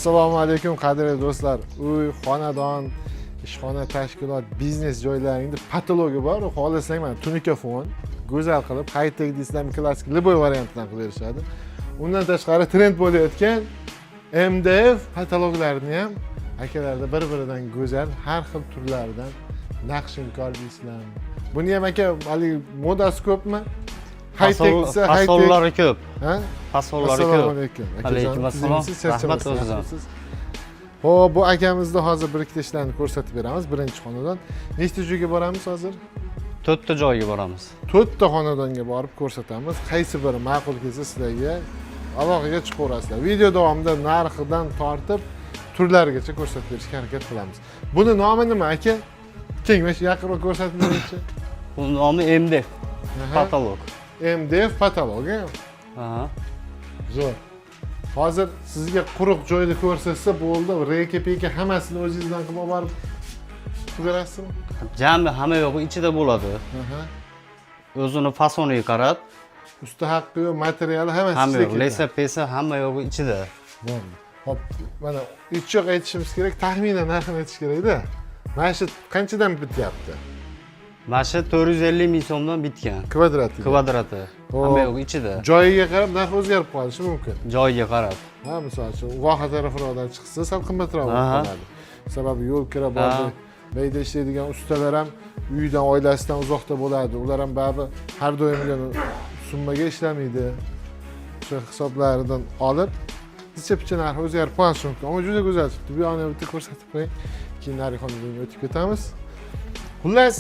Assalomu alaykum, qadrli do'stlar. Uy, xonadon, ishxona, tashkilot, biznes joylaringda patologi bor. Xohlasang, mana tunuka fon go'zal qilib, high tech deysizlarmi, klassik, любой variantidan qilib berishadi. Undan tashqari trend bo'layotgan MDF patologlarni ham akalarda bir-biridan go'zal har xil turlaridan, naqshinkor deysizlarmi. Buni ham, aka, haligi modasi ko'pmi? High tech desa high tech. Fasonlari ko'p. Ha? Fasonlari Assalomu ko'p. alaykum. Alaykum assalom. Akajon, Rahmat o'zidan. yaxshimisiz? Xo'p, bu akamizda hozir bir ikkita ishlarni ko'rsatib beramiz. Birinchi xonadon. Nechta joyga boramiz hozir? To'rtta joyga boramiz. To'rtta xonadonga borib ko'rsatamiz. Qaysi biri ma'qul kelsa sizlarga, aloqaga chiqaverasizlar. Video davomida narxidan tortib turlarigacha ko'rsatib berishga harakat qilamiz. Buni nomi nima, aka? Keng, mana shu yaqinroq ko'rsatib beringchi. Buni nomi MDF patolog. MDF patolog, a? Aha. Zo'r. Hozir sizga quruq joyni ko'rsatsa bo'ldi, reka peka hammasini o'zingizdan qilib olib borib berasizmi? Jami hamma yo'g'i ichida bo'ladi. Aha. O'zini fasoniga qarab, Usta haqqi yo'q, materiali hammasi hamma ichida yo'q, ketadi. леса pesa hamma yo'g'i ichida. Bo'ldi. Hop, mana hech yo'q aytishimiz kerak, taxminan narxini aytish kerakda. Mana shu qanchadan bityapti? Mana shu 450 ming so'mdan bitgan. Kvadratiga. Kvadrati. Hop. Hamma yo'g'i ichida. Joyiga qarab narx o'zgarib qolishi mumkin. Joyiga qarab. Ha, misol uchun, voha tarafroqdan chiqsa, sal qimmatroq bo'lib qoladi. Sababi yo'l kira bor. Bu yerda ishlaydigan ustalar ham uyidan, oilasidan uzoqda bo'ladi. Ular ham baribir har doimgi summaga ishlamaydi. O'sha hisoblaridan olib, picha picha narxi o'zgarib qolishi mumkin. Ammo juda go'zal chiqdi. Bu yoqni bitta ko'rsatib qo'ying. Keyin narigi xonadonga o'tib ketamiz. Xullas,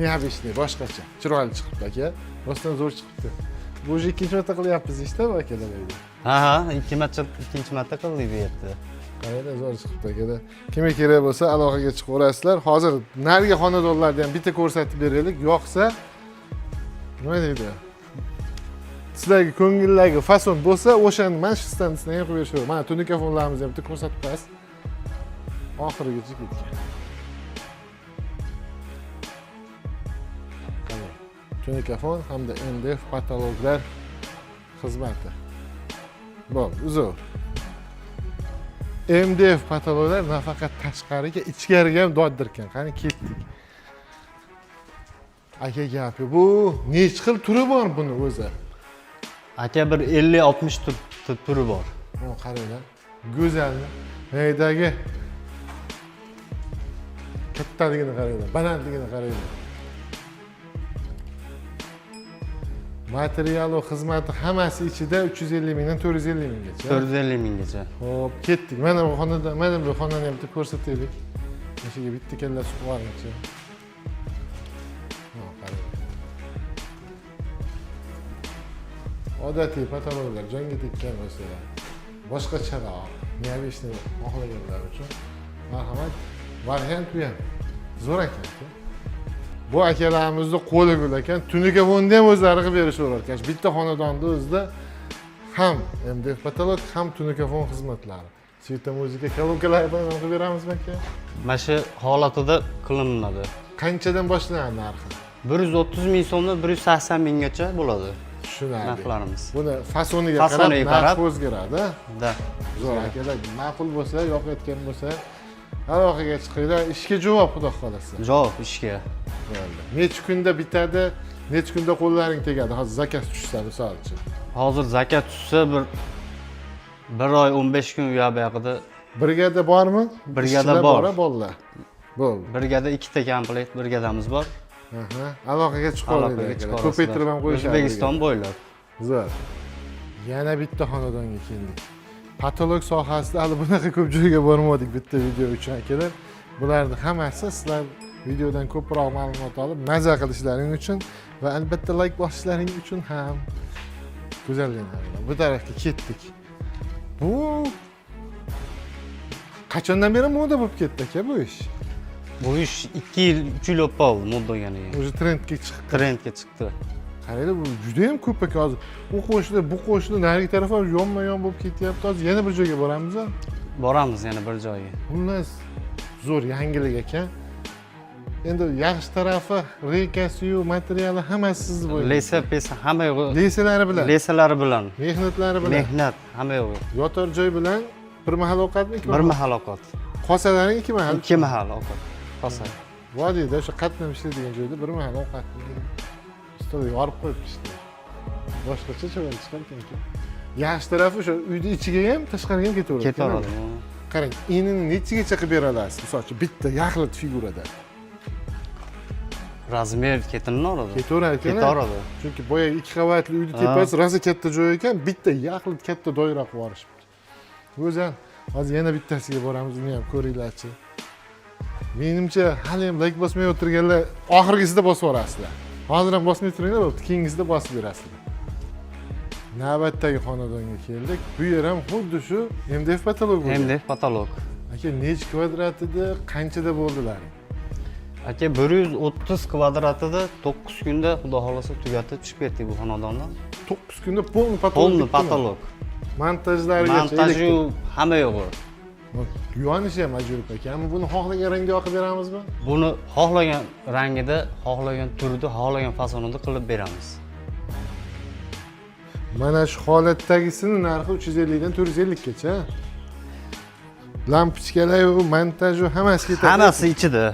необычный, boshqacha. Chiroyli chiqibdi, aka. Rostdan zo'r chiqibdi. Bu уже ikkinchi marta qilyapmiz ishda bu akalar uyda. Ha, ikki marta, ikkinchi marta qildik bu yerda. Qaranglar, zo'r chiqibdi, akalar. Kimga kerak bo'lsa, aloqaga chiqaverasizlar. Hozir narigi xonadonlarni ham bitta ko'rsatib beraylik. Yoqsa, nima deydi? Sizlarga ko'ngildagi fason bo'lsa, o'shani mana shu standisini ham qilib berishaveradi. Mana tunuka fonlarimizni ham bitta ko'rsatib qo'yasiz. Oxirigacha ketgan. Qarang. Tunuka fon hamda MDF patologlar xizmati. Bo'ldi, uzr. MDF patologlar nafaqat tashqariga, ichkariga ham doddirkan. Qani, ketdik. Aka, gap yo'q. Bu nechi xil turi bor buni o'zi? Aka, bir 50-60 turi bor. O, qaranglar. Go'zalni. Yerdagi kattaligini qaranglar, balandligini qaranglar. Material va xizmati hammasi ichida 350 mingdan 450 minggacha. 450 minggacha. Xo'p, ketdik. Mana bu xonada, mana bu xonani ham bitta ko'rsataylik. Mana shu yerga bitta kalla suqib yuboringchi. Ha, qarang. Odatiy patologlar jonga tekkan bo'lsa, boshqacharoq, необычный xohlaganlar uchun marhamat, variant bu ham zo'r ekan, aka. Bu akalarimizni qo'li gul ekan, tunuka fonni ham o'zlari qilib berishaverar ekan. Bitta xonadonni o'zida ham MDF patolog, ham tunuka fon xizmatlari. Sveta muzika kolonkalari bilan ham qilib beramizmi, aka? Mana shu holatida qilinadi. Qanchadan boshlanadi narxi? 130 ming so'mdan 180 minggacha bo'ladi Tushunarli. narxlarimiz. Buni fasoniga qarab Fasoniga narx qarab. o'zgaradi. Da. Zo'r, akalar, ma'qul bo'lsa, yoqayotgan bo'lsa, aloqaga chiqinglar. Ishga javob, xudo xohlasa. Javob ishga. Bo'ldi. Necha kunda bitadi? Necha kunda qo'llaring tegadi? Hozir заказ tushsa, misol uchun. Hozir заказ tushsa, bir oy 15 kun u yoq bu yoqida. Brigada bormi? Brigada Ishchilar bor. Bor, bolalar. Bo'ldi. Brigada ikkita komplekt brigadamiz bor. Aha. Aloqaga chiqaveradi. Aloqaga chiqaverasizlar. Ko'paytirib ham qo'yishadi. O'zbekiston bo'ylab. Zo'r. Yana bitta xonadonga keldik. Patolog sohasida hali bunaqa ko'p joyga bormadik bitta video uchun, akalar. Bularni hammasi sizlar videodan ko'proq ma'lumot olib, maza qilishlaring uchun va albatta layk bosishlaring uchun ham. Go'zalligini. Bu tarafga ketdik. Bu qachondan beri moda bo'lib ketdi, aka, bu ish? Bu ish 2 yil, 3 yil bo'lib qoldi moda bo'lganiga. Уже trendga chiqdi. Trendga chiqdi. Qaranglar, bu juda ham ko'p ekan hozir. U qo'shni, bu qo'shni, narigi taraf ham yonma-yon bo'lib ketyapti. Hozir yana bir joyga boramiz a? Boramiz yana bir joyga. Xullas, zo'r yangilik ekan. Endi yaxshi tarafi, рейка siyu materiali hammasi sizni bo'yningizda. Леса pesa hamma yo'g'i. Леса lari bilan. Леса lari bilan. Mehnatlari bilan. Mehnat hamma yo'g'i. Yotar joy bilan bir mahal ovqatmi, ikki Bir mahal? mahal ovqat. Qolsalaring ikki mahal. Ikki mahal ovqat. Qolsa. Vodiyda o'sha qatnab ishlaydigan joyda bir mahal ovqatni stolga yorib qo'yib ishlaydi. Boshqacha chiroyli chiqar ekan. Yaxshi tarafi, o'sha uyni ichiga ham, tashqariga ham ketaveradi. Ketaveradi. Qarang, enini nechigacha qilib bera olasiz? Misol uchun, bitta yaxlit figurada. Размер ketilaveradi. Ketaveradi ekan. Ketaveradi. Chunki boyagi ikki qavatli uyni tepasi rosa katta joy ekan, bitta yaxlit katta doira qilib yuborishibdi. Go'zal. Hozir yana bittasiga boramiz, uni ham ko'ringlarchi. Menimcha, hali ham layk bosmay o'tirganlar oxirgisida bosib yuborasizlar. Hozir ham bosmay turinglar, bo'pti, keyingisida bosib berasizlar. Navbatdagi xonadonga keldik. Bu yer ham xuddi shu MDF потолок bo'lgan. MDF потолок. Aka, nechi kvadrat edi, qanchada bo'ldilar? Aka, 130 kvadratida 9 kunda, xudo xohlasa, tugatib chiqib ketdik bu xonadondan. 9 kunda полный потолок Полный bitdimi? Потолок. Montajlarigacha? Montaji hamma yo'g'i. Yonishi ham ajoyib ekan. Buni xohlagan rangga yoqib beramizmi? Buni xohlagan rangida, xohlagan turida, xohlagan fasonida qilib beramiz. Mana shu holatdagisini narxi 350 dan 450 gacha. Lampochkalar, montaji hammasi ketadi. Hammasi ichida.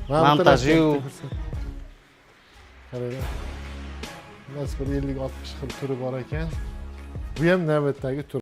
Mana bu Montaji tarafdan bitta ko'rsat. Qaranglar. Xullas, bir 50-60 xil turi bor ekan. Bu ham navbatdagi tur.